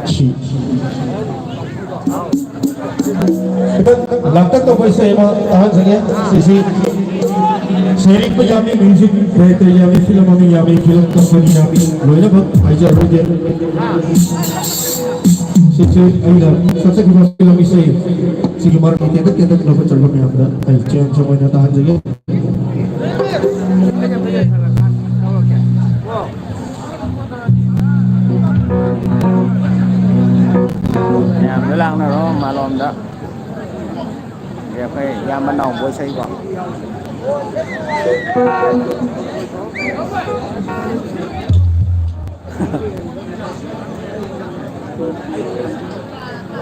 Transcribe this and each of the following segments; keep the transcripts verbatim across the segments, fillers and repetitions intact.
ꯁꯤ ꯈꯤꯇꯪ ꯂꯥꯛꯇꯛ ꯇꯧꯕ ꯏꯁꯩ ꯑꯃ ꯇꯥꯍꯟꯖꯒꯦ꯫ ꯁꯤꯁꯤ ꯁꯩꯔꯦꯡꯕ ꯌꯥꯝꯃꯤ, ꯃ꯭ꯌꯨꯖꯤꯛ ꯗꯥꯏꯔꯦꯛꯇꯔ ꯌꯥꯝꯃꯤ, ꯐꯤꯂꯝ ꯃꯃꯤꯡ ꯌꯥꯝꯃꯤ, ꯐꯤꯂꯝ ꯀꯝꯄꯅꯤ ꯌꯥꯝꯃꯤ, ꯂꯣꯏꯅꯃꯛ ꯍꯥꯏꯖꯔꯔꯣꯏꯒꯦ꯫ ꯁꯤꯁꯤ ꯑꯩꯅ ꯁꯛꯆꯈꯤꯕ ꯐꯤꯂꯝ ꯏꯁꯩ ꯁꯤꯒꯤ ꯃꯔꯛꯇ ꯇꯦꯟꯇꯛ ꯇꯦꯟꯇꯛ ꯂꯧꯈꯠꯆꯔꯨꯕ ꯃꯌꯥꯝꯗ ꯑꯩ ꯆꯦꯟ ꯆꯣꯡ ꯑꯣꯏꯅ ꯇꯥꯍꯟꯖꯒꯦ꯫ ꯃꯌꯥꯝꯗꯣ ꯂꯥꯛꯅꯔꯣ ꯃꯥꯂꯣꯝꯗ꯫ ꯑꯩꯈꯣꯏ ꯏꯌꯥꯝꯕ ꯅꯥꯎꯕ ꯏꯁꯩꯀꯣ꯫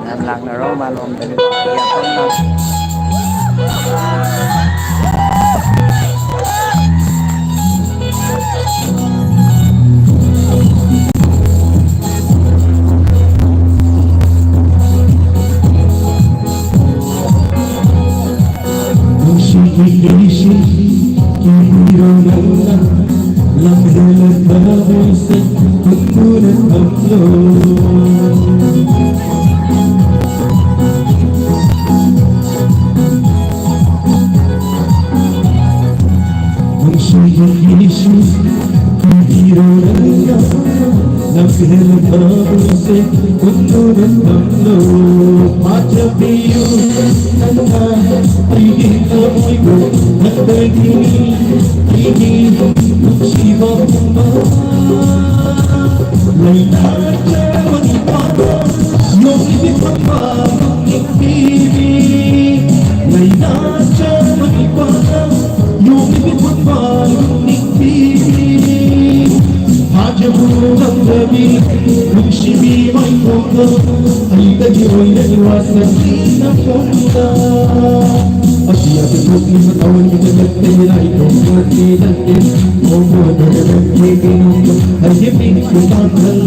ꯌꯥꯝ ꯂꯥꯛꯅꯔꯣ ꯃꯥꯂꯣꯝꯗꯗꯤ꯫ ꯅꯨꯡꯁꯤꯒꯤ ꯏꯁꯤꯡ ꯀꯤꯕꯤꯔꯣ ꯅꯪꯅ ꯂꯝꯍꯦꯜꯂꯛꯄ ꯍꯣꯏꯁꯦ ꯇꯨꯝꯗꯨꯅ ꯊꯝꯂꯣ꯫ ꯅꯨꯡꯁꯤꯕꯒꯤꯁꯨ ꯄꯤꯕꯤꯔꯣ ꯅꯪꯅ ꯂꯝꯍꯦꯜꯂꯕꯁꯦ ꯀꯨꯟꯗꯨꯅ ꯊꯝꯂꯣ꯫ ꯄꯥꯖꯕꯤꯌꯨ ꯅꯪꯅ ꯑꯩꯒꯤ ꯊꯃꯣꯏꯕꯨ ꯅꯪꯗꯒꯤ ꯑꯩꯒꯤ ꯅꯨꯡꯁꯤꯕ ꯄꯨꯝꯕ ꯂꯩꯅꯥ ꯆꯥꯕꯒꯤ ꯄꯥꯡꯒꯜ ꯌꯣꯛꯏꯕꯤ ꯐꯝꯕꯥꯜ ꯅꯨꯡꯄꯤꯕꯤ ꯂꯩꯅꯥ ꯆꯥꯕꯒꯤ ꯄꯥꯡꯒꯜ ꯌꯣꯛꯏꯕꯤ ꯐꯝꯕꯥꯜ ꯅꯨꯡꯄꯤꯕꯤ ꯊꯥꯖꯕ ꯉꯝꯗꯕꯤ ꯅꯨꯡꯁꯤꯕꯤ ꯃꯥꯏꯊꯣꯡꯗꯣ ꯑꯩꯗꯒꯤ ꯑꯣꯏꯔꯅꯤ ꯋꯥꯁꯛꯅꯤ ꯅꯐꯝꯗ ꯑꯇꯤꯌꯥꯗ ꯊꯣꯛꯂꯤꯕ ꯊꯋꯥꯏꯒꯤ ꯖꯒꯠꯇꯒꯤ ꯂꯥꯏꯊꯣꯛꯄ ꯅꯠꯇꯦ ꯅꯠꯇꯦ ꯃꯣꯃꯣꯟꯗꯅ ꯅꯠꯇꯦ ꯀꯩꯅꯣꯝꯗ ꯑꯩꯒꯤ ꯃꯤꯠꯁꯨ ꯄꯥꯡꯊꯪ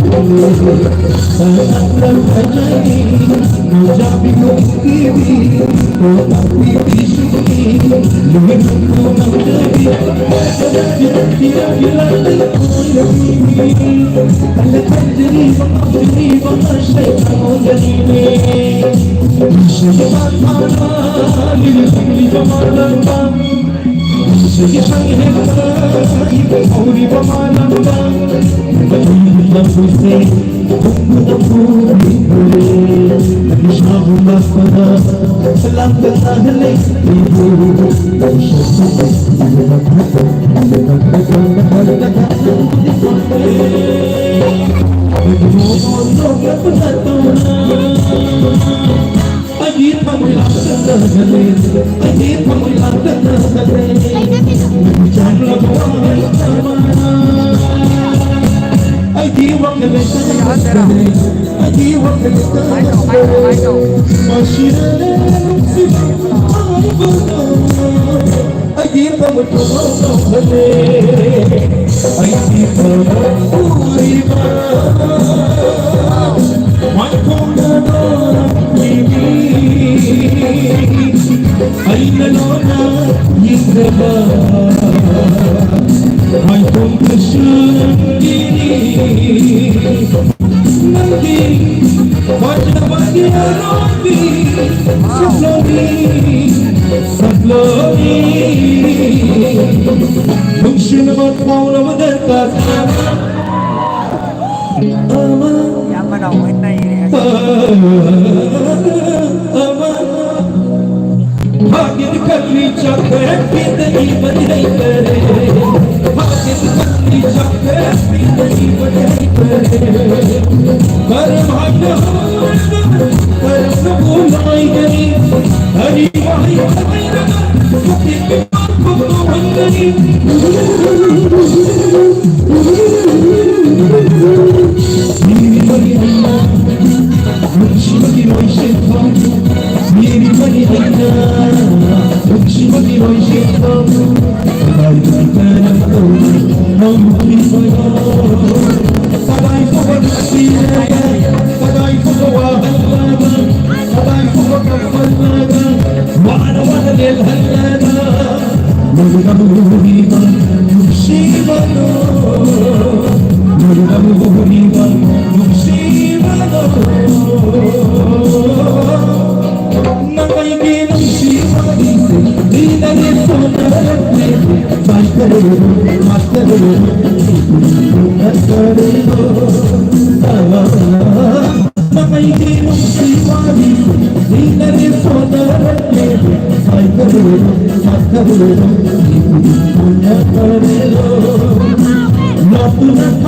Thank you.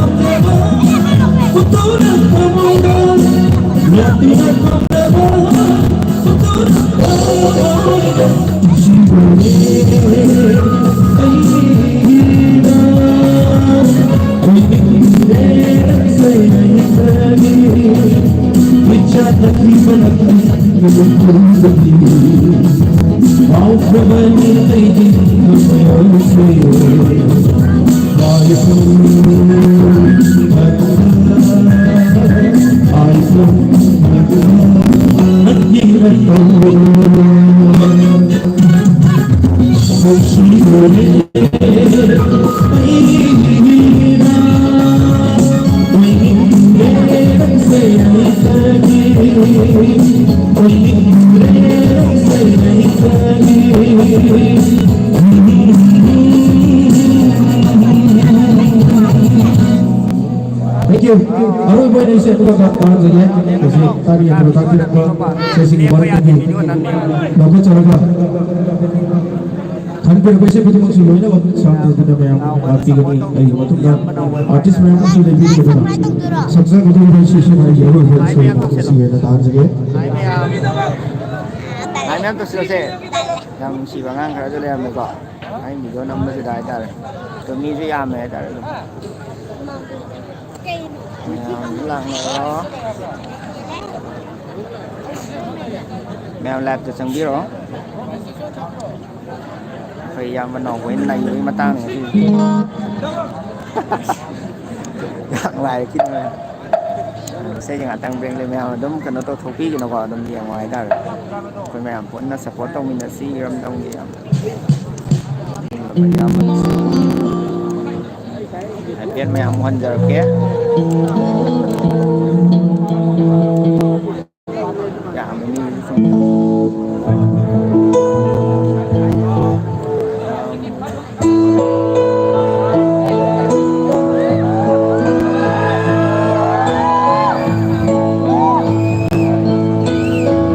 ꯑꯔꯣꯏꯕ ꯑꯣꯏꯅ ꯏꯁꯩ ꯑꯗꯨꯃꯛ ꯇꯥꯍꯟꯖꯒꯦ꯫ ꯉꯁꯤ ꯇꯥꯔꯤ ꯌꯥꯝꯅ ꯇꯥꯛꯄꯤꯔꯛꯄ ꯏꯁꯩꯁꯤꯡꯒꯤ ꯃꯔꯛꯇꯒꯤ ꯂꯧꯈꯠꯆꯔꯒ ꯊꯥꯔꯛꯄꯤꯔꯛꯄ ꯏꯁꯩ ꯈꯨꯗꯤꯡꯃꯛꯁꯨ ꯂꯣꯏꯅꯃꯛ ꯁꯥꯡꯗꯗꯨꯅ ꯃꯌꯥꯝ ꯉꯥꯛꯄꯤꯒꯅꯤ꯫ ꯑꯩꯒꯤ ꯃꯇꯨꯡꯗ artist ꯃꯌꯥꯝ ꯑꯃꯁꯨ ꯂꯩꯕꯤꯒꯗꯕ ꯁꯛꯆꯒꯗꯧꯔꯤꯕ ꯏꯁꯩꯁꯤꯅ ꯑꯩꯒꯤ ꯑꯔꯣꯏꯕ ꯏꯁꯩ ꯑꯃ ꯉꯁꯤ ꯑꯣꯏꯅ ꯇꯥꯍꯟꯖꯒꯦ꯫ ꯍꯥꯏ ꯃꯌꯥꯝ ꯇꯧꯁꯤꯜꯂꯁꯦ꯫ ꯌꯥꯝ ꯅꯨꯡꯁꯤꯕ ꯑꯉꯥꯡ ꯈꯔꯁꯨ ꯂꯩꯔꯝꯃꯦꯀꯣ꯫ ꯑꯩ video ꯅꯝꯕꯁꯤꯗ ꯍꯥꯏꯇꯥꯔꯦ꯫ ꯑꯗꯣ ꯃꯤꯁꯨ ꯌꯥꯝꯃꯦ ꯍꯥꯏꯇꯥꯔꯦ ꯑꯗꯨꯝ꯫ ꯃꯌꯥꯝꯁꯨ ꯂꯥꯛꯅꯔꯣ꯫ ꯃꯌꯥꯝ live ꯇ ꯆꯪꯕꯤꯔꯣ꯫ ꯑꯩꯈꯣꯏ ꯏꯌꯥꯝꯕ ꯅꯥꯎꯕꯣꯏꯅ ꯅꯩꯕꯒꯤ ꯃꯇꯥꯡꯅꯤ ꯉꯁꯤꯗꯤ꯫ ꯌꯥꯝ ꯅꯨꯡꯉꯥꯏꯔꯦ ꯈꯤꯇꯪ꯫ ꯏꯁꯩꯁꯦ ꯉꯥꯛꯇꯪ break ꯂꯩ꯫ ꯃꯌꯥꯝ ꯑꯗꯨꯝ ꯀꯩꯅꯣ ꯇꯧꯊꯣꯛꯄꯤꯒꯅꯨꯀꯣ, ꯑꯗꯨꯝ ꯌꯦꯡꯉꯣ ꯍꯥꯏꯇꯥꯔꯦ꯫ ꯑꯩꯈꯣꯏ ꯃꯌꯥꯝ ꯄꯨꯟꯅ support ꯇꯧꯃꯤꯟꯅꯁꯤ ꯏꯔꯝꯗꯝꯒꯤ ꯌꯥꯝ꯫ ꯍꯥꯏꯐꯦꯠ ꯃꯌꯥꯝ ꯑꯃꯨꯛ ꯍꯟꯖꯔꯛꯀꯦ꯫ ꯌꯥꯝꯃꯤ ꯃꯤꯁꯨ ꯁꯨꯝ꯫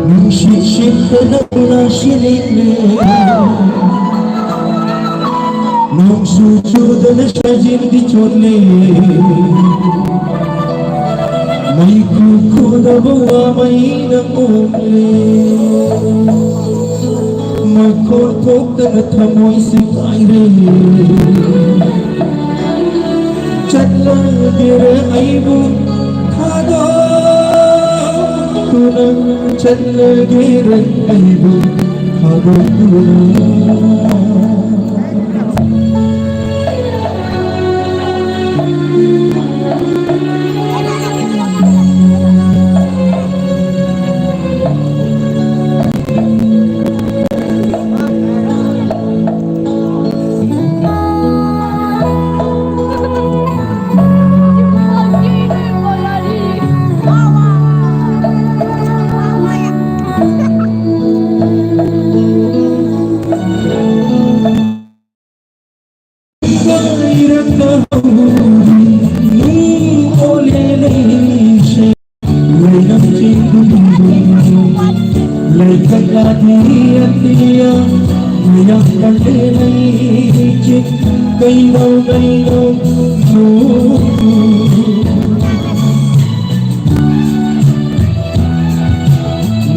ꯅꯨꯡꯁꯤꯠ ꯁꯤꯠꯄ ꯅꯧꯅ ꯁꯤꯠꯂꯤꯅꯦ꯫ ꯅꯣꯡꯁꯨ ꯆꯨꯗꯅ ꯆꯤꯟꯗꯤ ꯆꯣꯠꯂꯦ, ꯃꯩꯈꯨ ꯈꯨꯗꯕ ꯋꯥ ꯃꯩꯅ ꯑꯣꯛꯂꯦ꯫ ꯃꯈꯣꯜ ꯊꯣꯛꯇꯅ ꯊꯃꯣꯏꯁꯤ ꯀꯥꯏꯔꯦ꯫ ꯆꯠꯂꯒꯦꯔ ꯑꯩꯕꯨ ꯊꯥꯗꯣꯛꯇꯨꯅ, ꯆꯠꯂꯒꯦꯔ ꯑꯩꯕꯨ ꯊꯥꯗꯣꯛꯇꯨꯅ꯫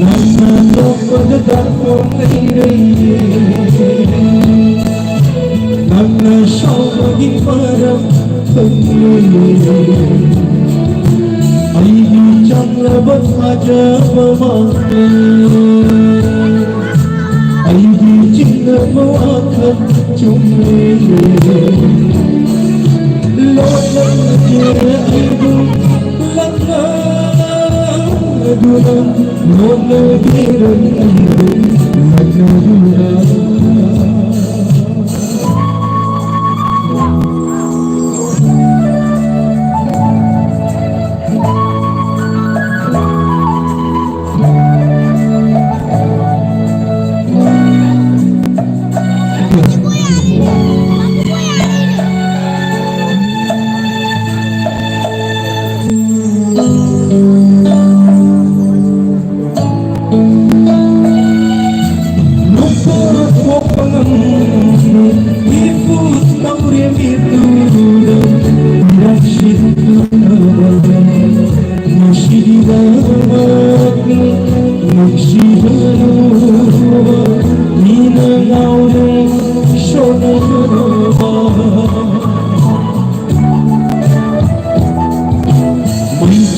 ꯅꯪꯅ ꯅꯣꯛꯄꯗ ꯗꯥꯛꯐꯝ ꯂꯩꯔꯦ꯫ ꯅꯪꯅ ꯁꯥꯎꯕꯒꯤ ꯃꯔꯝ ꯈꯪꯂꯦ꯫ ꯑꯩꯒꯤ ꯆꯝꯂꯕ ꯊꯥꯖꯕ ꯃꯥꯡꯂꯦ꯫ ꯑꯩꯒꯤ ꯆꯤꯡꯅꯕ ꯋꯥꯈꯜ ꯆꯨꯝꯂꯦ꯫ ꯂꯣꯠꯂꯝꯂꯒꯦ ꯑꯩꯕꯨ ꯂꯛꯅꯗꯨꯅ, ꯂꯣꯠꯂꯒꯦꯔ ꯑꯩꯕꯨ ꯂꯛꯅꯗꯨꯅ꯫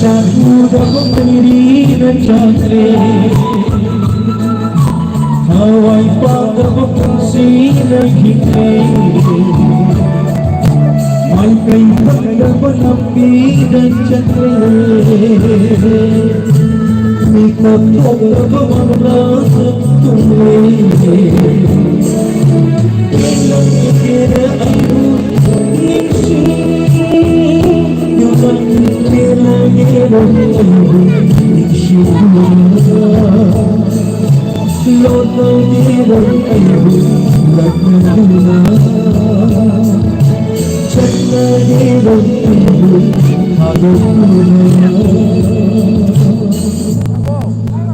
ꯆꯥꯛꯂꯨꯗꯕ ꯃꯩꯔꯤꯅ ꯆꯥꯛꯂꯦ, ꯊꯋꯥꯏ ꯄꯥꯟꯗꯕ ꯄꯨꯟꯁꯤꯅ ꯍꯤꯡꯂꯦ, ꯃꯥꯏꯀꯩ ꯐꯪꯗꯕ ꯂꯝꯕꯤꯗ ꯆꯠꯂꯦ, ꯃꯤꯀꯞ ꯊꯣꯛꯇꯕ ꯃꯪꯂꯥꯟꯗ ꯇꯨꯝꯂꯦ꯫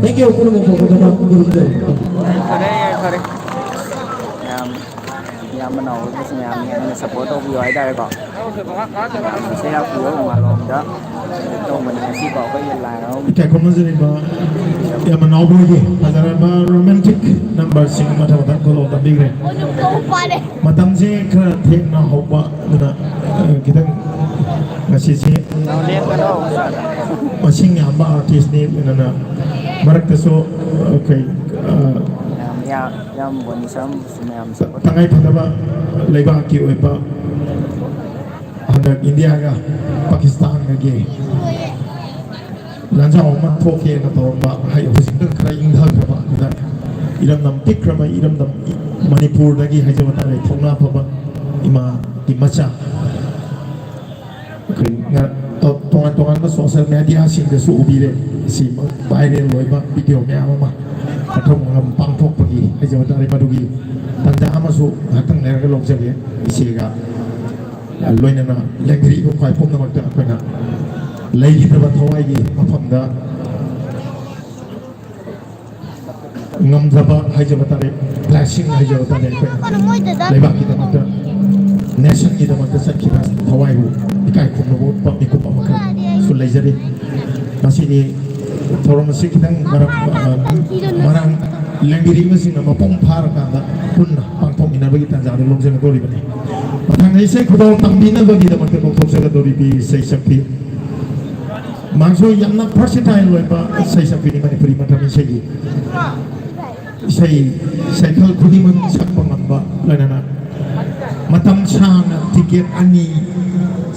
Thank you, ꯄꯨꯝꯅꯃꯛꯄꯨ ꯈꯨꯗꯝ ꯈꯨꯔꯨꯝꯖꯔꯤ꯫ ꯐꯔꯦ, ꯐꯔꯦ꯫ ꯃꯌꯥꯝ, ꯏꯌꯥꯝꯕ ꯅꯥꯎꯕꯒꯤꯁꯨ ꯃꯌꯥꯝ ꯍꯦꯟꯅ support ꯇꯧꯕꯤꯌꯨ ꯍꯥꯏꯇꯥꯔꯦꯀꯣ꯫ ꯃꯌꯥꯝ ꯏꯁꯩ ꯍꯥꯞꯄꯤꯌꯨ, ꯃꯥꯂꯣꯝꯗ ꯇꯧꯕꯅꯤ꯫ ꯉꯁꯤꯀꯣ ꯑꯩꯈꯣꯏꯒꯤ ꯂꯥꯏ ꯍꯔꯥꯎꯕ ꯏꯀꯥꯏ ꯈꯨꯝꯅꯖꯔꯤꯕ ꯏꯌꯥꯝꯕ ꯅꯥꯎꯕꯣꯏꯒꯤ ꯐꯖꯔꯕ romantic numberꯁꯤꯡ ꯃꯊꯪ ꯃꯊꯪ ꯈꯨꯗꯣꯜ ꯇꯝꯕꯤꯈ꯭ꯔꯦ꯫ ꯃꯇꯝꯁꯦ ꯈꯔ ꯊꯦꯡꯅ ꯍꯧꯕ ꯑꯗꯨꯅ, ꯑ, ꯈꯤꯇꯪ ꯉꯁꯤꯁꯦ ꯃꯁꯤꯡ ꯌꯥꯝꯕ artistꯅꯤ, ꯑꯗꯨꯅ ꯃꯔꯛꯇꯁꯨ, ꯑ, ꯀꯩ, ꯑ, ꯌꯥꯝ, ꯌꯥꯝ, ꯌꯥꯝ ꯕꯣꯅꯤ ꯁꯥꯔꯝꯕꯁꯨ ꯃꯌꯥꯝ support ꯇꯉꯥꯏ ꯐꯗꯕ ꯂꯩꯕꯥꯛꯀꯤ ꯑꯣꯏꯕ ꯍꯟꯗꯛ ꯏꯟꯗꯤꯌꯥꯒ ꯄꯥꯀꯤꯁꯇꯥꯟꯒꯒꯤ ꯂꯥꯟꯖꯥꯎ ꯑꯃ ꯊꯣꯛꯀꯦꯅ ꯇꯧꯔꯝꯕ, ꯍꯥꯏ-, ꯍꯧꯖꯤꯛꯇ ꯈꯔ ꯏꯪꯊꯈ꯭ꯔꯕ ꯑꯗꯨꯗ ꯏꯔꯝꯗꯝ ꯄꯤꯛꯈ꯭ꯔꯕ ꯏꯔꯝꯗꯝ ꯃꯅꯤꯄꯨꯔꯗꯒꯤ ꯍꯥꯏꯖꯕ ꯇꯥꯔꯦ, ꯊꯧꯅꯥ ꯐꯕ ꯏꯃꯥꯒꯤ ꯃꯆꯥ ꯑꯩꯈꯣꯏ ꯉ-, ꯇꯣ-, ꯇꯣꯉꯥꯟ ꯇꯣꯉꯥꯟꯕ social mediaꯁꯤꯡꯗꯁꯨ ꯎꯕꯤꯔꯦ꯫ ꯁꯤ viral ꯑꯣꯏꯕ video ꯃꯌꯥꯝ ꯑꯃ ꯃꯊꯧ ꯃꯉꯝ ꯄꯥꯡꯊꯣꯛꯄꯒꯤ ꯍꯥꯏꯖꯕ ꯇꯥꯔꯦ, ꯃꯗꯨꯒꯤ ꯇꯥꯟꯖꯥ ꯑꯃꯁꯨ ꯉꯥꯏꯍꯥꯛꯇꯪ ꯂꯩꯔꯒ ꯂꯧꯖꯒꯦ꯫ ꯏꯆꯦꯒ ꯂꯣꯏꯅꯅ ꯂꯩꯕꯤꯔꯤꯕ ꯈ꯭ꯋꯥꯏ ꯄꯨꯝꯅꯃꯛꯇ ꯑꯩꯈꯣꯏꯅ ꯂꯩꯈꯤꯗ꯭ꯔꯕ ꯊꯋꯥꯏꯒꯤ ꯃꯐꯝꯗ ꯉꯝꯖꯕ ꯍꯥꯏꯖꯕ ꯇꯥꯔꯦ, blessing ꯍꯥꯏꯖꯕ ꯇꯥꯔꯦ꯫ ꯑꯩꯈꯣꯏꯅ ꯂꯩꯕꯥꯛꯀꯤꯗꯃꯛꯇ, nationꯒꯤꯗꯃꯛꯇ ꯆꯠꯈꯤꯕ ꯊꯋꯥꯏꯕꯨ ꯏꯀꯥꯏ ꯈꯨꯝꯅꯕ ꯎꯠꯄ ꯃꯤꯀꯨꯞ ꯑꯃꯈꯛꯁꯨ ꯂꯩꯖꯔꯤ꯫ ꯃꯁꯤꯒꯤ ꯊꯧꯔꯝ ꯑꯁꯤ ꯈꯤꯇꯪ ꯃꯔꯝ, ꯑ, ꯃꯔꯥꯡ ꯂꯦꯡꯕꯤꯔꯤꯕꯁꯤꯡꯅ ꯃꯄꯨꯡ ꯐꯥꯔꯀꯥꯟꯗ ꯄꯨꯟꯅ ꯄꯥꯡꯊꯣꯛꯃꯤꯟꯅꯕꯒꯤ ꯇꯥꯟꯖꯥꯗꯨ ꯂꯧꯖꯒꯗꯧꯔꯤꯕꯅꯤ꯫ ꯃꯊꯪꯗ ꯏꯁꯩ ꯈꯨꯗꯣꯜ ꯇꯝꯕꯤꯅꯕꯒꯤꯗꯃꯛꯇ ꯀꯧꯊꯣꯛꯆꯒꯗꯧꯔꯤꯕꯤ ꯏꯁꯩ ꯁꯛꯄꯤ ꯃꯥꯁꯨ ꯌꯥꯝꯅ versatile ꯑꯣꯏꯕ ꯏꯁꯩ ꯁꯛꯄꯤꯅꯤ ꯃꯅꯤꯄꯨꯔꯤ ꯃꯇꯝ ꯏꯁꯩꯒꯤ꯫ ꯏꯁꯩ ꯁꯩꯈꯜ ꯈꯨꯗꯤꯡꯃꯛ ꯁꯛꯄ ꯉꯝꯕ, ꯂꯣꯏꯅꯅ ꯃꯇꯝ ꯁꯥꯡꯅ ꯇꯤꯀꯦꯠ ꯑꯅꯤ,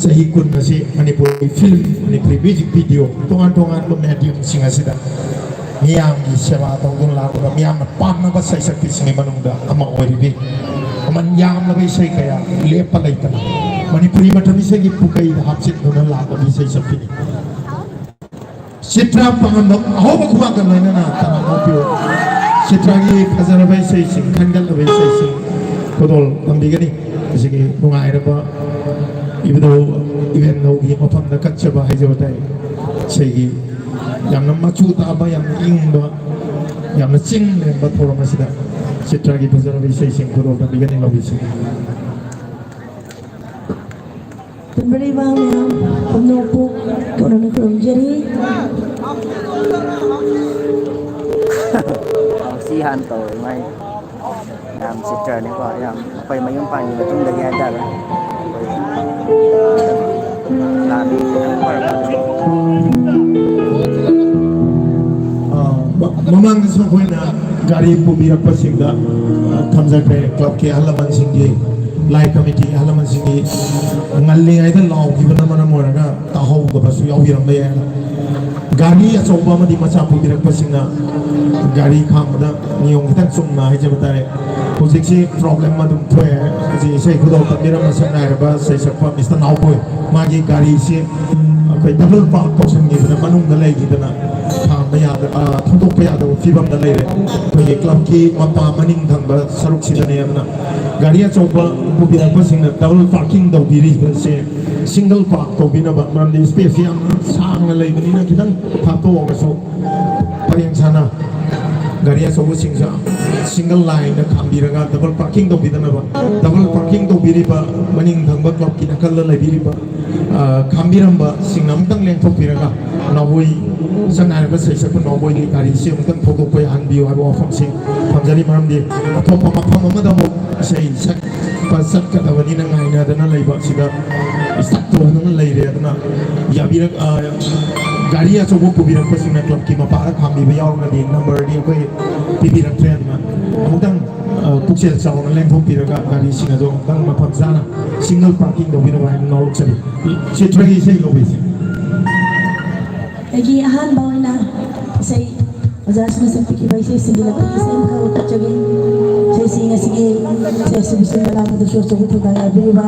ꯆꯍꯤ ꯀꯨꯟ ꯑꯁꯤ Manipuri film, Manipuri music video, ꯇꯣꯉꯥꯟ ꯇꯣꯉꯥꯟꯕ ꯃꯦꯗꯤꯌꯝꯁꯤꯡ ꯑꯁꯤꯗ ꯃꯤꯌꯥꯝꯒꯤ ꯁꯦꯕꯥ ꯇꯧꯗꯨꯅ ꯂꯥꯛꯂꯕ ꯃꯤꯌꯥꯝꯅ ꯄꯥꯝꯅꯕ ꯁꯩꯁꯛꯄꯤꯁꯤꯡꯒꯤ ꯃꯅꯨꯡꯗ ꯑꯃ ꯑꯣꯏꯔꯤꯕꯤ ꯃꯃꯜ ꯌꯥꯝꯂꯕ ꯏꯁꯩ ꯀꯌꯥ ꯂꯦꯞꯄ ꯂꯩꯇꯅ ꯃꯅꯤꯄꯨꯔꯤ ꯃꯇꯝ ꯏꯁꯩꯒꯤ ꯄꯨꯀꯩꯗ ꯍꯥꯞꯆꯤꯟꯗꯨꯅ ꯂꯥꯛꯂꯕ ꯏꯁꯩ ꯁꯛꯄꯤꯅꯤ꯫ ꯆꯤꯇ꯭ꯔꯥ ꯄꯥꯉꯝꯕꯝ ꯑꯍꯧꯕ ꯈꯨꯕꯥꯛꯀ ꯂꯣꯏꯅꯅ ꯇꯔꯥꯝꯅ ꯑꯣꯛꯄꯤꯌꯨ꯫ ꯆꯤꯇ꯭ꯔꯥꯒꯤ ꯐꯖꯔꯕ ꯏꯁꯩꯁꯤꯡ, ꯈꯟꯒꯠꯂꯕ ꯏꯁꯩꯁꯤꯡ ꯈꯨꯗꯣꯜ ꯇꯝꯕꯤꯒꯅꯤ꯫ ꯑꯁꯤꯒꯤ ꯅꯨꯡꯉꯥꯏꯔꯕ ꯏꯕꯨꯙꯧ ꯏꯕꯦꯟꯙꯧꯒꯤ ꯃꯐꯝꯗ ꯀꯠꯆꯕ ꯍꯥꯏꯖꯕ ꯇꯥꯏ꯫ ꯏꯁꯩꯒꯤ ꯌꯥꯝꯅ ꯃꯆꯨ ꯇꯥꯕ, ꯌꯥꯝꯅ ꯏꯪꯕ, ꯌꯥꯝꯅ ꯆꯤꯡ ꯂꯦꯡꯕ ꯊꯧꯔꯝ ꯑꯁꯤꯗ ꯆꯤꯇ꯭ꯔꯥꯒꯤ ꯐꯖꯔꯕ ꯏꯁꯩꯁꯤꯡ ꯈꯨꯗꯣꯜ ꯇꯝꯕꯤꯒꯅꯤ꯫ ꯂꯧꯕꯤꯁꯤ꯫ ꯇꯝꯕꯤꯔꯤꯕ ꯃꯌꯥꯝ ꯄꯨꯝꯅꯃꯛꯄꯨ ꯀꯣꯟꯅꯅ ꯈꯨꯔꯨꯝꯖꯔꯤ꯫ ꯁꯤ ꯍꯥꯟꯅ ꯇꯧꯔꯦ ꯃꯥꯏ꯫ ꯌꯥꯝ ꯆꯤꯇ꯭ꯔꯅꯤꯀꯣ, ꯌꯥꯝ ꯑꯩꯈꯣꯏ ꯃꯌꯨꯝ ꯄꯥꯟꯈꯤ ꯃꯇꯨꯡꯗꯒꯤ ꯍꯥꯏꯇꯥꯔꯦ꯫ ꯑꯩꯈꯣꯏ ꯂꯥꯟ ꯑ, ꯃ-, ꯃꯃꯥꯡꯗꯁꯨ ꯑꯩꯈꯣꯏꯅ ꯒꯥꯔꯤ ꯄꯨꯕꯤꯔꯛꯄꯁꯤꯡꯗ, ꯑ, ꯊꯝꯖꯈ꯭ꯔꯦ꯫ ꯀ꯭ꯂꯕꯀꯤ ꯑꯍꯜ ꯂꯃꯟꯁꯤꯡꯒꯤ, ꯂꯥꯏ ꯀꯃꯤꯇꯤ ꯑꯍꯜ ꯂꯃꯟꯁꯤꯡꯒꯤ ꯉꯜꯂꯤꯉꯩꯗ ꯂꯥꯎꯈꯤꯕꯅ ꯃꯔꯝ ꯑꯣꯏꯔꯒ ꯇꯥꯍꯧꯗꯕꯁꯨ ꯌꯥꯎꯕꯤꯔꯝꯕ ꯌꯥꯏ꯫ ꯒꯥꯔꯤ ꯑꯆꯧꯕ ꯑꯃꯗꯤ ꯃꯆꯥ ꯄꯨꯕꯤꯔꯛꯄꯁꯤꯡꯅ ꯒꯥꯔꯤ ꯈꯥꯝꯕꯗ ꯅꯤꯌꯣꯝ ꯈꯤꯇꯪ ꯆꯨꯝꯅ ꯍꯥꯏꯖꯕ ꯇꯥꯔꯦ꯫ ꯍꯧꯖꯤꯛꯁꯤ ꯄ꯭ꯔꯣꯕ꯭ꯂꯦꯝ ꯑꯗꯨꯝ ꯊꯣꯛꯑꯦ꯫ ꯍꯧꯖꯤꯛ ꯏꯁꯩ ꯈꯨꯗꯣꯜ ꯇꯝꯕꯤꯔꯝꯕ ꯁꯛꯅꯥꯏꯔꯕ ꯏꯁꯩ ꯁꯛꯄ ꯃꯤꯁꯇꯔ ꯅꯥꯎꯕꯣꯏ, ꯃꯥꯒꯤ ꯒꯥꯔꯤꯁꯤ ꯑꯩꯈꯣꯏ ꯗꯕꯜ ꯄꯥꯔꯛ ꯇꯧꯁꯟꯈꯤꯗꯅ ꯃꯅꯨꯡꯗ ꯂꯩꯈꯤꯗꯅ ꯈꯥꯝꯕ ꯌꯥꯗ-, ꯑ, ꯊꯧꯗꯣꯛꯄ ꯌꯥꯗꯕ ꯐꯤꯕꯝꯗ ꯂꯩꯔꯦ꯫ ꯑꯩꯈꯣꯏꯒꯤ ꯀ꯭ꯂꯕꯀꯤ ꯃꯄꯥ ꯃꯅꯤꯡ ꯊꯪꯕ ꯁꯔꯨꯛꯁꯤꯗꯅꯦ꯫ ꯑꯗꯨꯅ ꯒꯥꯔꯤ ꯑꯆꯧꯕ ꯄꯨꯕꯤꯔꯛꯄꯁꯤꯡꯅ ꯗꯕꯜ ꯄꯥꯔꯀꯤꯡ ꯇꯧꯕꯤꯔꯤꯕꯁꯦ ꯁꯤꯡꯒꯜ ꯄꯥꯔꯛ ꯇꯧꯕꯤꯅꯕ, ꯃꯔꯝꯗꯤ ꯏꯁꯄꯦꯁꯁꯤ ꯌꯥꯝꯅ ꯁꯥꯡꯅ ꯂꯩꯕꯅꯤꯅ ꯈꯤꯇꯪ ꯊꯥꯞꯇꯣꯛꯑꯒꯁꯨ ꯄꯔꯦꯡ ꯁꯥꯅ ꯒꯥꯔꯤ ꯑꯆꯧꯕꯁꯤꯡꯁꯨ ꯁꯤꯡꯒꯜ ꯂꯥꯏꯟꯗ ꯈꯥꯝꯕꯤꯔꯒ ꯗꯕꯜ ꯄꯥꯔꯀꯤꯡ ꯇꯧꯕꯤꯗꯅꯕ꯫ ꯗꯕꯜ ꯄꯥꯔꯀꯤꯡ ꯇꯧꯕꯤꯔꯤꯕ ꯃꯅꯤꯡ ꯊꯪꯕ ꯀ꯭ꯂꯕꯀꯤ ꯅꯥꯀꯜꯗ ꯂꯩꯕꯤꯔꯤꯕ, ꯑ, ꯈꯥꯝꯕꯤꯔꯝꯕꯁꯤꯡ ꯑꯃꯨꯛꯇꯪ ꯂꯦꯡꯊꯣꯛꯄꯤꯔꯒ ꯅꯥꯎꯕꯣꯏ, ꯁꯛꯅꯥꯏꯔꯕ ꯁꯩꯁꯛꯄ ꯅꯥꯎꯕꯣꯏꯒꯤ ꯒꯥꯔꯤꯁꯤ ꯑꯃꯨꯛꯇꯪ ꯊꯧꯗꯣꯛꯄ ꯌꯥꯍꯟꯕꯤꯌꯨ ꯍꯥꯏꯕ ꯋꯥꯐꯝꯁꯤ ꯊꯝꯖꯔꯤ꯫ ꯃꯔꯝꯗꯤ ꯑꯇꯣꯞꯄ ꯃꯐꯝ ꯑꯃꯗ ꯑꯃꯨꯛ ꯏꯁꯩ ꯁꯛꯄ ꯆꯠꯀꯗꯕꯅꯤꯅ ꯉꯥꯏꯅꯗꯅ ꯂꯩꯕ ꯑꯁꯤꯗ ꯏꯁꯇꯛ ꯇꯧꯗꯨꯅ ꯂꯩꯔꯦ꯫ ꯑꯗꯨꯅ ꯌꯥꯝ ꯄꯤꯔꯛ-, ꯑ, ꯒꯥꯔꯤ ꯑꯆꯧꯕ ꯄꯨꯕꯤꯔꯛꯄꯁꯤꯡꯅ ꯀ꯭ꯂꯕꯀꯤ ꯃꯄꯥꯗ ꯈꯥꯝꯕꯤꯕ ꯌꯥꯎꯔꯒꯗꯤ ꯅꯝꯕꯔꯗꯤ ꯑꯩꯈꯣꯏ ꯄꯤꯕꯤꯔꯛꯇ꯭ꯔꯦ꯫ ꯑꯗꯨꯅ ꯑꯃꯨꯛꯇꯪ, ꯑ, ꯄꯨꯛꯆꯦꯜ ꯆꯥꯎꯅ ꯂꯦꯡꯊꯣꯛꯄꯤꯔꯒ ꯒꯥꯔꯤꯁꯤꯡ ꯑꯗꯨ ꯑꯃꯨꯛꯇꯪ ꯃꯐꯝ ꯆꯥꯅ ꯁꯤꯡꯒꯜ ꯄꯥꯔꯀꯤꯡ ꯇꯧꯕꯤꯅꯕ ꯍꯥꯏꯅ ꯉꯥꯎꯔꯣꯛꯆꯔꯤ꯫ ꯆꯤꯇ꯭ꯔꯒꯤ ꯏꯁꯩ ꯂꯧꯕꯤꯁꯦ꯫ ꯑꯩꯒꯤ ꯑꯍꯥꯟꯕ ꯑꯣꯏꯅ ꯏꯁꯩ ꯑꯣꯖꯥꯁꯤꯡꯅ ꯁꯛꯄꯤꯈꯤꯕ ꯏꯁꯩꯁꯤꯡꯒꯤ ꯂꯧꯈꯠꯄ ꯏꯁꯩ ꯑꯃꯈꯛ ꯂꯧꯈꯠꯆꯒꯦ꯫ ꯏꯁꯩꯁꯤ ꯉꯁꯤꯒꯤ ꯏꯁꯩ ꯑꯁꯤꯕꯨ ꯁꯤꯟꯕ ꯂꯥꯡꯕꯗꯁꯨ ꯑꯆꯧꯕ ꯊꯧꯗꯥꯡ ꯌꯥꯕꯤꯔꯤꯕ,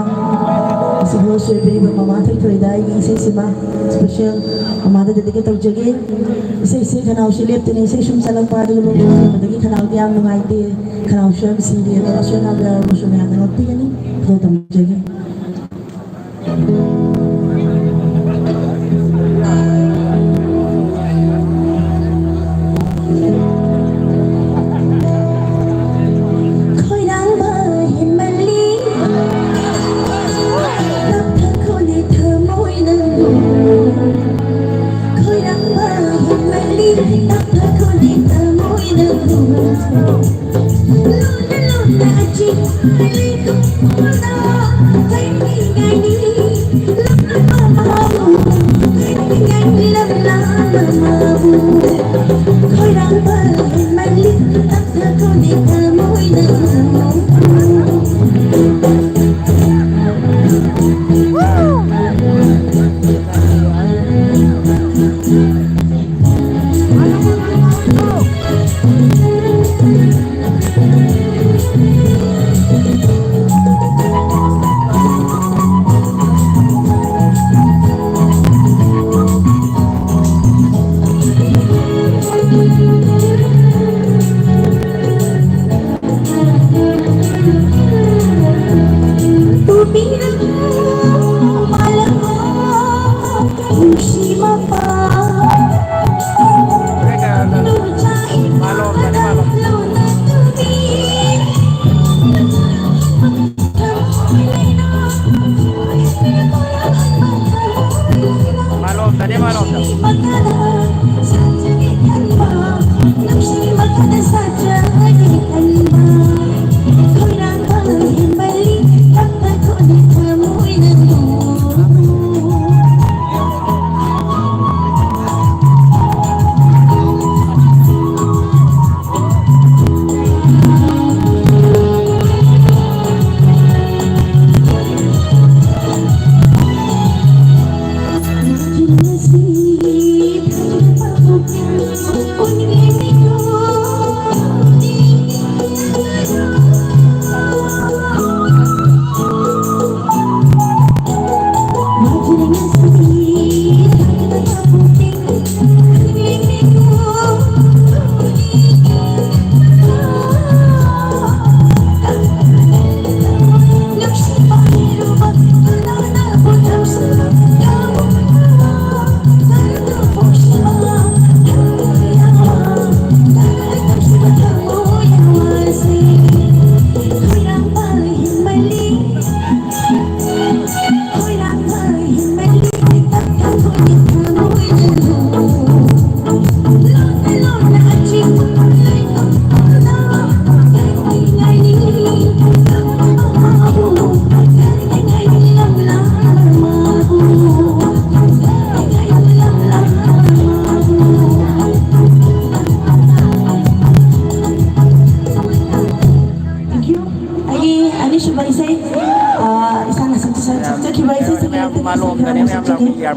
ꯑꯁꯤꯕꯨ ꯁꯣꯏꯕꯤꯔꯤꯕ ꯃꯃꯥ ꯊꯣꯏꯊꯣꯏꯗ ꯑꯩꯒꯤ ꯏꯁꯩꯁꯤꯃ ꯁ꯭ꯄꯦꯁꯦꯜ ꯃꯃꯥꯗ ꯗꯦꯗꯤꯀꯦꯠ ꯇꯧꯖꯒꯦ꯫ ꯏꯁꯩꯁꯤ ꯈꯅꯥꯎꯁꯤ ꯂꯦꯞꯇꯅ ꯏꯁꯩ ꯁꯨꯝ ꯆꯠꯂꯛꯄ ꯑꯗꯨꯒ ꯂꯣꯛ ꯊꯨꯡꯕꯗꯒꯤ ꯈꯅꯥꯎꯗꯤ ꯌꯥꯝ ꯅꯨꯡꯉꯥꯏꯇꯦ꯫ ꯈꯅꯥꯎꯁꯨ ꯌꯥꯝ ꯁꯤꯡꯗꯦ꯫ ꯑꯗꯣ ꯑꯁꯣꯏ ꯑꯉꯥꯝ ꯌꯥꯎꯔꯕꯁꯨ ꯃꯌꯥꯝꯅ ꯉꯥꯛꯄꯤꯒꯅꯤ꯫ ꯈꯨꯗꯣꯜ ꯇꯝꯖꯒꯦ꯫ ꯈꯣꯏꯔꯥꯡꯕ ꯍꯦꯟꯃꯜꯂꯤ, ꯇꯞꯊꯈꯣꯅꯦ ꯊꯃꯣꯏ ꯅꯪꯕꯨ꯫ ꯈꯣꯏꯔꯥꯡꯕ ꯍꯦꯟꯃꯜꯂꯤ, ꯇꯞꯊꯈꯣꯅꯦ ꯊꯃꯣꯏ ꯅꯪꯕꯨ꯫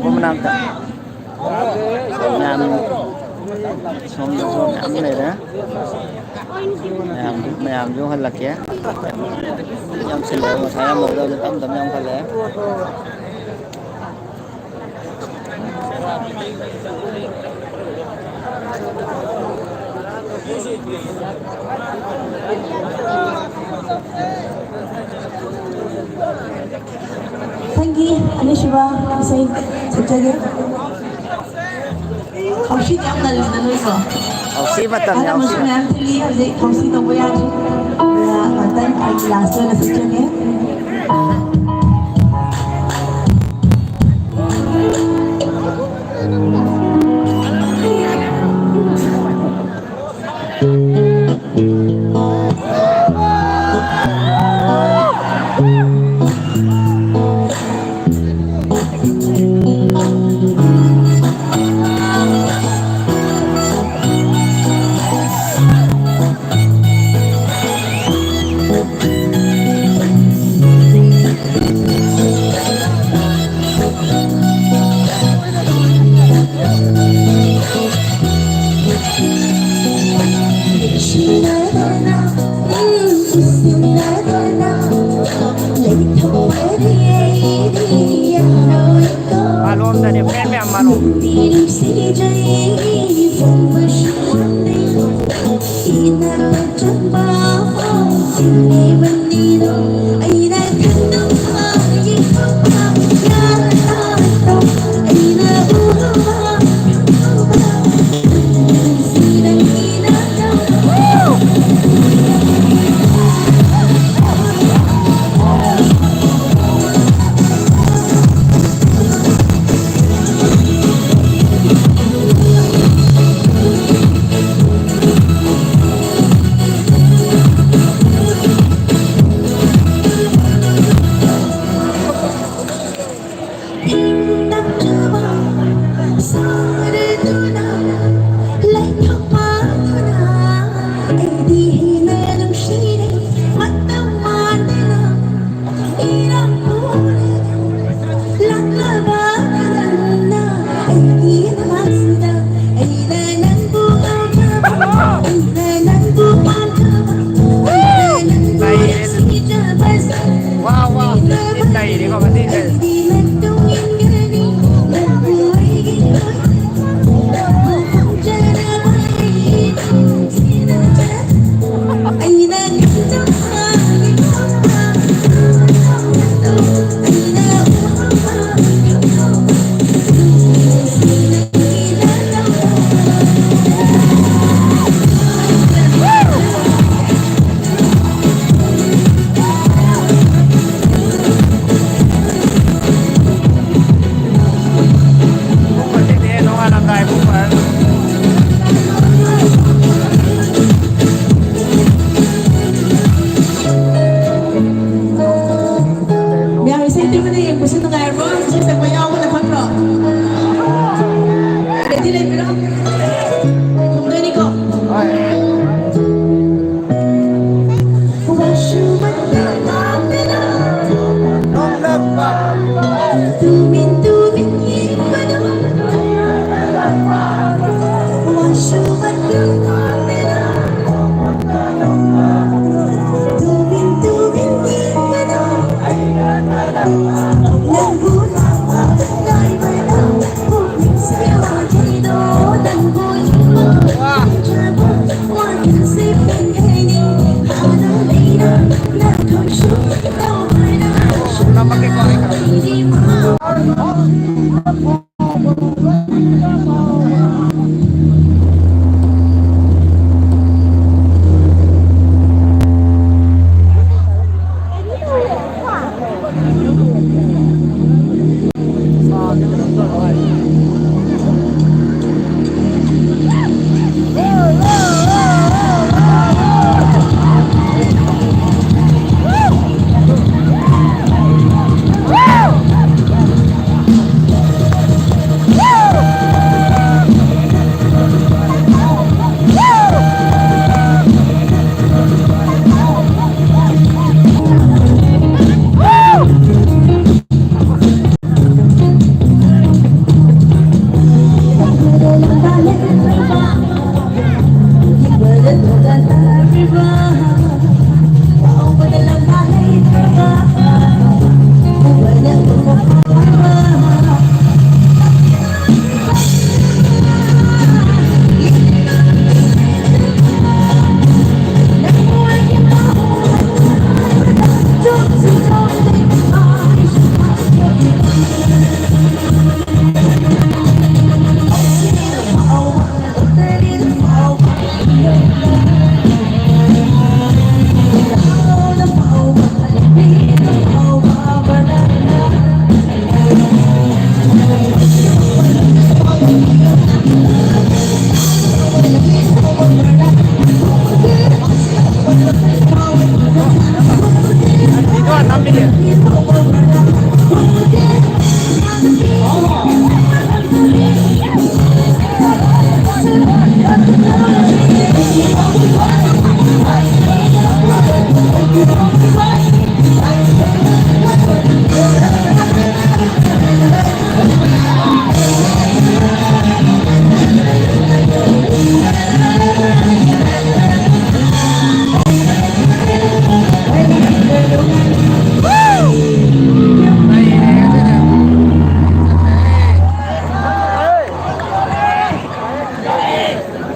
ꯃꯅꯥꯛꯇ ꯃꯌꯥꯝ ꯁꯣꯝꯗꯁꯨ ꯃꯌꯥꯝ ꯂꯩꯔꯦ꯫ ꯃꯌꯥꯝ, ꯃꯌꯥꯝꯁꯨ ꯍꯜꯂꯛꯀꯦ꯫ ꯌꯥꯝ ꯆꯤꯜꯂꯦ, ꯉꯁꯥꯏ ꯌꯥꯝ ꯍꯧꯗꯕꯅꯤ, ꯇꯞ ꯇꯞꯅ ꯌꯥꯝ ꯈꯜꯂꯦ꯫ ꯃꯊꯪꯒꯤ ꯑꯅꯤꯁꯨꯕ ꯏꯁꯩ ꯁꯛꯆꯒꯦ꯫ ꯍꯧꯁꯤ ꯌꯥꯝ ꯉꯜꯂꯤꯗ ꯅꯣꯏꯀꯣ꯫ ꯍꯧꯁꯤ ꯃꯇꯝ ꯑꯍꯜ ꯂꯃꯟꯁꯨ ꯌꯥꯎꯁꯤ꯫ ꯃꯌꯥꯝ ꯊꯤꯜꯂꯤ ꯍꯧꯖꯤꯛ ꯍꯧꯁꯤ ꯇꯧꯕ ꯌꯥꯗ꯭ꯔꯤ꯫ ꯑꯗꯨꯅ ꯉꯥꯛꯇꯪ ꯑꯩꯒꯤ ꯂꯥꯁꯇ ꯑꯣꯏꯅ ꯁꯛꯆꯒꯦ꯫ ꯃꯥꯂꯣꯝꯗꯅꯦ, ꯐ꯭ꯔꯦꯟ ꯃꯌꯥꯝ ꯃꯥꯂꯣꯝ꯫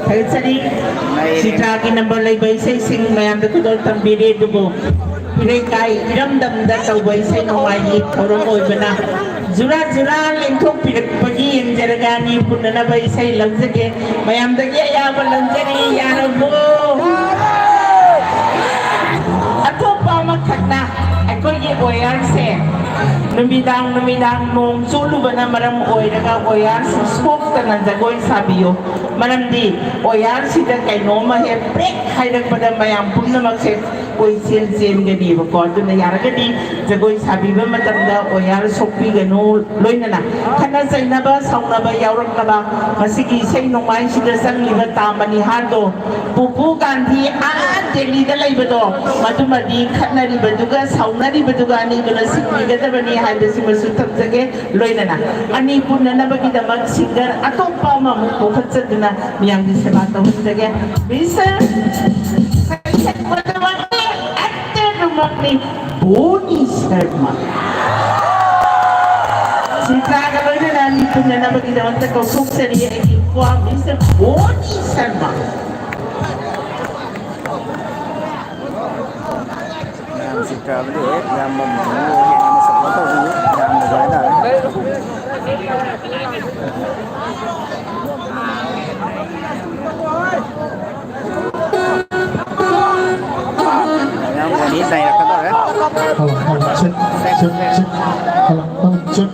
ꯊꯥꯒꯠꯆꯔꯤ꯫ ꯆꯤꯇ꯭ꯔꯥꯒꯤ ꯅꯝꯕꯔ ꯂꯩꯕ ꯏꯁꯩꯁꯤꯡ ꯃꯌꯥꯝꯗ ꯈꯨꯗꯣꯜ ꯇꯝꯕꯤꯔꯤ, ꯑꯗꯨꯕꯨ ꯏꯔꯩꯀꯥꯏ ꯏꯔꯝꯗꯝꯗ ꯇꯧꯕ ꯏꯁꯩ ꯅꯣꯡꯃꯥꯏꯒꯤ ꯊꯧꯔꯝ ꯑꯣꯏꯕꯅ ꯖꯨꯔꯥ ꯖꯨꯔꯥ ꯂꯦꯡꯊꯣꯛꯄꯤꯔꯛꯄꯒꯤ ꯌꯦꯡꯖꯔꯒ ꯑꯅꯤ ꯄꯨꯟꯅꯅꯕ ꯏꯁꯩ ꯂꯧꯖꯒꯦ꯫ ꯃꯌꯥꯝꯗꯒꯤ ꯑꯌꯥꯕ ꯂꯧꯖꯔꯤ꯫ ꯌꯥꯔꯕꯣ? ꯑꯇꯣꯞꯄ ꯑꯃꯈꯛꯅ ꯑꯩꯈꯣꯏꯒꯤ ꯑꯣꯌꯥꯔꯁꯦ ꯅꯨꯃꯤꯗꯥꯡ ꯅꯨꯃꯤꯗꯥꯡ ꯅꯣꯡ ꯆꯣꯠꯂꯨꯕꯅ ꯃꯔꯝ ꯑꯣꯏꯔꯒ ꯑꯣꯌꯥꯔꯁꯤ ꯁꯣꯛꯇꯅ ꯖꯒꯣꯏ ꯁꯥꯕꯤꯌꯨ꯫ ꯃꯔꯝꯗꯤ ꯑꯣꯌꯥꯔꯁꯤꯗ ꯀꯩꯅꯣꯝꯃ ꯍꯦꯛ ꯄ꯭ꯔꯦꯛ ꯍꯥꯏꯔꯛꯄꯗ ꯃꯌꯥꯝ ꯄꯨꯝꯅꯃꯛꯁꯦ ꯀꯣꯏꯆꯦꯟ ꯆꯦꯟꯒꯅꯤꯕꯀꯣ꯫ ꯑꯗꯨꯅ ꯌꯥꯔꯒꯗꯤ ꯖꯒꯣꯏ ꯁꯥꯕꯤꯕ ꯃꯇꯝꯗ ꯑꯣꯌꯥꯔ ꯁꯣꯛꯄꯤꯒꯅꯨ꯫ ꯂꯣꯏꯅꯅ ꯈꯠꯅ ꯆꯩꯅꯕ ꯁꯥꯎꯅꯕ ꯌꯥꯎꯔꯛꯅꯕ ꯃꯁꯤꯒꯤ ꯏꯁꯩ ꯅꯣꯡꯃꯥꯏꯁꯤꯗ ꯆꯪꯂꯤꯕ ꯇꯥ ꯃꯅꯤꯍꯥꯔꯗꯣ, ꯄꯨꯄꯨ ꯒꯥꯟꯙꯤ ꯑꯥ ꯗꯦꯜꯂꯤꯗ ꯂꯩꯕꯗꯣ, ꯃꯗꯨꯃꯗꯤ ꯈꯠꯅꯔꯤꯕꯗꯨꯒ ꯁꯥꯎꯅꯔꯤꯕꯗꯨꯒ ꯑꯅꯤꯗꯨꯅ ꯁꯤꯟꯕꯤꯒꯗꯕꯅꯤ ꯍꯥꯏꯕꯁꯤꯃꯁꯨ ꯊꯝꯖꯒꯦ꯫ ꯂꯣꯏꯅꯅ ꯑꯅꯤ ꯄꯨꯟꯅꯅꯕꯒꯤꯗꯃꯛ ꯁꯤꯡꯒꯔ ꯑꯇꯣꯞꯄ ꯑꯃꯃꯨꯛ ꯄꯨꯈꯠꯆꯗꯨꯅ ꯃꯤꯌꯥꯝꯒꯤ ꯁꯦꯕꯥ ꯇꯧꯍꯟꯖꯒꯦ꯫ ꯃꯤꯁꯇꯔ ꯁꯩꯁꯛꯄꯗꯃꯛꯅꯤ, ꯑꯦꯛꯇꯔꯗꯨꯃꯛꯅꯤ, ꯕꯣꯅꯤ ꯁꯔꯃ꯫ ꯁꯤꯇ꯭ꯔꯥꯒ ꯂꯣꯏꯅꯅ ꯑꯅꯤ ꯄꯨꯟꯅꯅꯕꯒꯤꯗꯃꯛꯇ ꯀꯧꯊꯣꯛꯆꯔꯤ ꯑꯩꯒꯤ ꯏꯄ꯭ꯋꯥ ꯃꯤꯁꯇꯔ ꯕꯣꯅꯤ ꯁꯔꯃ꯫ ꯌꯥꯝ ꯁꯤꯠꯇ꯭ꯔꯕꯗꯤ ꯍꯦꯛ ꯌꯥꯝꯕ ꯃꯇꯝꯗ ꯍꯦꯛ ꯌꯥꯝꯅ ꯁꯞꯄꯣꯔꯠ ꯇꯧꯕꯤꯌꯨ, ꯌꯥꯝꯅꯁꯨ ꯍꯥꯏꯇꯥꯔꯦ꯫ ꯌꯥꯝ ꯕꯣꯅꯤ ꯅꯩꯔꯛꯀꯗꯧꯔꯦ꯫ Hello, hello, check, check, check. Hello, hello, check.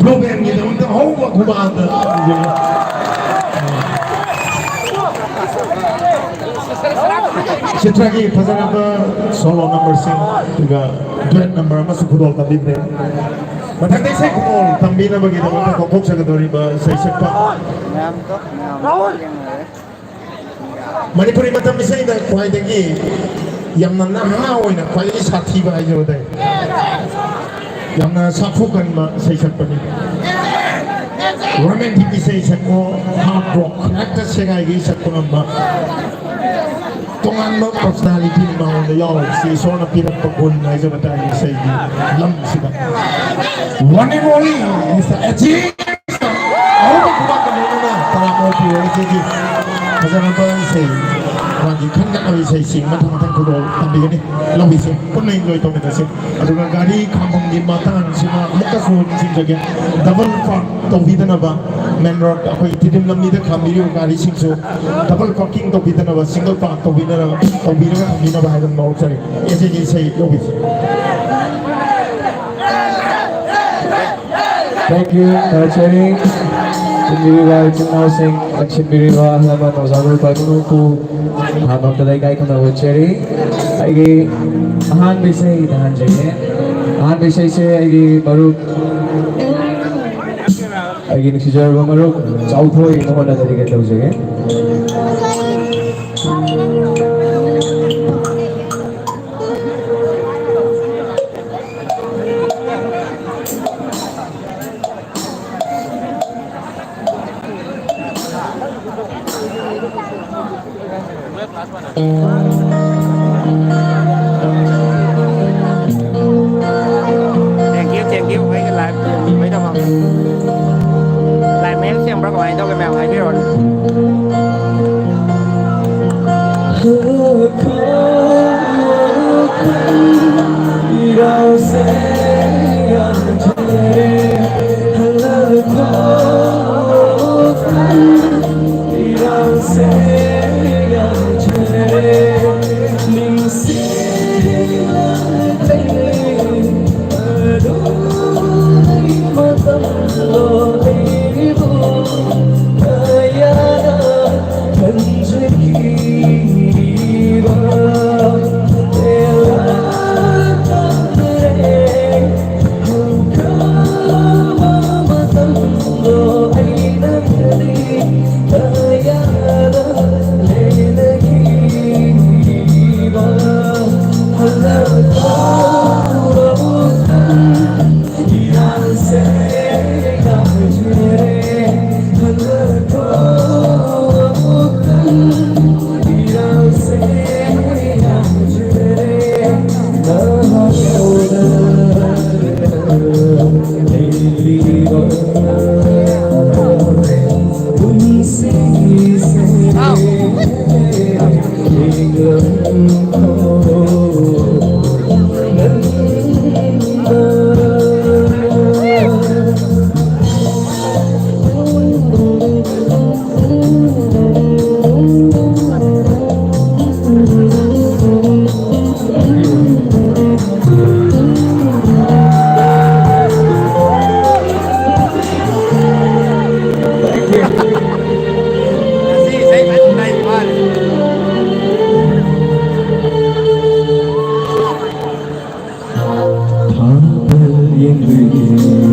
Blue ꯕꯦꯟꯒꯤꯗꯃꯛꯇ ꯍꯧꯕ ꯈꯨꯕꯥꯛꯇ ꯆꯤꯇ꯭ꯔꯒꯤ ꯐꯖꯔꯕ ꯁꯣꯂꯣ ꯅꯝꯕꯔꯁꯤꯡ, ꯑꯗꯨꯒ ꯗꯨꯋꯦꯠ ꯅꯝꯕꯔ ꯑꯃꯁꯨ ꯈꯨꯗꯣꯜ ꯇꯝꯕꯤꯈ꯭ꯔꯦ꯫ ꯃꯊꯪꯗ ꯏꯁꯩ ꯈꯨꯗꯣꯜ ꯇꯝꯕꯤꯅꯕꯒꯤꯗꯃꯛꯇ ꯀꯧꯊꯣꯛꯆꯒꯗꯧꯔꯤꯕ ꯏꯁꯩ ꯁꯛꯄ ꯃꯅꯤꯄꯨꯔꯤ ꯃꯇꯝ ꯏꯁꯩꯗ ꯈ꯭ꯋꯥꯏꯗꯒꯤ ꯌꯥꯝꯅ ꯅꯍꯥ ꯑꯣꯏꯅ ꯈ꯭ꯋꯥꯏꯗꯒꯤ ꯁꯥꯊꯤꯕ ꯍꯥꯏꯖꯕ ꯇꯥꯏ꯫ ꯌꯥꯝꯅ ꯁꯥꯐꯨ ꯀꯟꯕ ꯏꯁꯩ ꯁꯛꯄꯅꯤ꯫ ꯔꯣꯃꯦꯟꯇꯤꯛ ꯏꯁꯩ ꯁꯛꯄ, ꯍꯥꯔꯗ ꯔꯣꯛ ꯉꯥꯛꯇ ꯁꯦꯒꯥꯏꯒꯩ ꯁꯛꯄ ꯉꯝꯕ, ꯇꯣꯉꯥꯟꯕ ꯄꯔꯁꯣꯅꯥꯂꯤꯇꯤ ꯃꯉꯣꯟꯗ ꯌꯥꯎꯔꯤꯕꯁꯤ ꯏꯁꯣꯔꯅ ꯄꯤꯔꯛꯄ ꯒꯨꯟ ꯍꯥꯏꯖꯕ ꯇꯥꯔꯦ ꯏꯁꯩꯒꯤ ꯂꯝꯁꯤꯗ꯫ One and only Mister Ajay꯫ ꯑꯍꯧꯕ ꯈꯨꯕꯥꯛꯀ ꯂꯣꯏꯅꯅ ꯇꯔꯥꯝꯅ ꯑꯣꯛꯄꯤꯔꯣ ꯏꯆꯦꯒꯤ ꯐꯖꯔꯕ ꯏꯁꯩ, ꯃꯥꯒꯤ ꯈꯟꯒꯠꯂꯕ ꯏꯁꯩꯁꯤꯡ ꯃꯊꯪ ꯃꯊꯪ ꯈꯨꯗꯣꯜ ꯇꯝꯕꯤꯒꯅꯤ꯫ ꯂꯧꯕꯤꯁꯦ, ꯄꯨꯟꯅ ꯏꯟꯖꯣꯏ ꯇꯧꯃꯤꯟꯅꯁꯦ꯫ ꯑꯗꯨꯒ ꯒꯥꯔꯤ ꯈꯥꯝꯐꯝꯒꯤ ꯃꯇꯥꯡꯁꯤꯃ ꯑꯃꯨꯛꯀꯁꯨ ꯅꯤꯡꯁꯤꯡꯖꯒꯦ, ꯗꯕꯜ ꯄꯥꯔꯛ ꯇꯧꯕꯤꯗꯅꯕ, ꯃꯦꯟ ꯔꯣꯗ ꯑꯩꯈꯣꯏ ꯇꯤꯗꯤꯝ ꯂꯝꯕꯤꯗ ꯈꯥꯝꯕꯤꯔꯤꯕ ꯒꯥꯔꯤꯁꯤꯡꯁꯨ ꯗꯕꯜ ꯄꯥꯔꯀꯤꯡ ꯇꯧꯕꯤꯗꯅꯕ, ꯁꯤꯡꯒꯜ ꯄꯥꯔꯛ ꯇꯧꯕꯤꯗꯅꯕ, ꯇꯧꯕꯤꯔꯒ ꯊꯝꯕꯤꯅꯕ ꯍꯥꯏꯗꯅ ꯃꯥꯡꯖꯔꯤ꯫ ꯑꯦ ꯖꯦꯒꯤ ꯏꯁꯩ ꯂꯧꯕꯤꯁꯦ꯫ Thank you, ꯇꯥꯔꯥ ꯆꯦꯔꯤꯡ꯫ ꯂꯥꯛꯆꯤꯟꯕꯤꯔꯤꯕ ꯏꯆꯤꯟ ꯏꯅꯥꯎꯁꯤꯡ, ꯂꯥꯛꯆꯤꯟꯕꯤꯔꯤꯕ ꯑꯍꯜ ꯂꯃꯟ, ꯑꯣꯖꯥ ꯒꯨꯔꯨ ꯄꯥꯏꯕꯨꯡ ꯃꯄꯨ, ꯑꯍꯥꯟꯕꯃꯛꯇꯗ ꯏꯀꯥꯏ ꯈꯨꯝꯅꯕ ꯎꯠꯆꯔꯤ꯫ ꯑꯩꯒꯤ ꯑꯍꯥꯟꯕ ꯏꯁꯩ ꯇꯥꯍꯟꯖꯒꯦ꯫ ꯑꯍꯥꯟꯕ ꯏꯁꯩꯁꯦ ꯑꯩꯒꯤ ꯃꯔꯨꯞ, ꯑꯩꯒꯤ ꯅꯨꯡꯁꯤꯖꯔꯕ ꯃꯔꯨꯞ ꯆꯥꯎꯊꯣꯏ ꯃꯉꯣꯟꯗ dedicate ꯇꯧꯖꯒꯦ꯫ Thank you, thank you. ꯑꯩꯒꯤ live ꯌꯦꯡꯕꯤꯕꯩꯗꯃꯛ꯫ Live ꯃꯌꯦꯛ ꯁꯦꯡꯕ꯭ꯔꯥ, ꯀꯃꯥꯏꯅ ꯇꯧꯒꯦ, ꯃꯌꯥꯝ ꯍꯥꯏꯕꯤꯔꯛꯑꯣꯅꯦ꯫ ꯌꯦꯡꯕꯤꯒꯦ꯫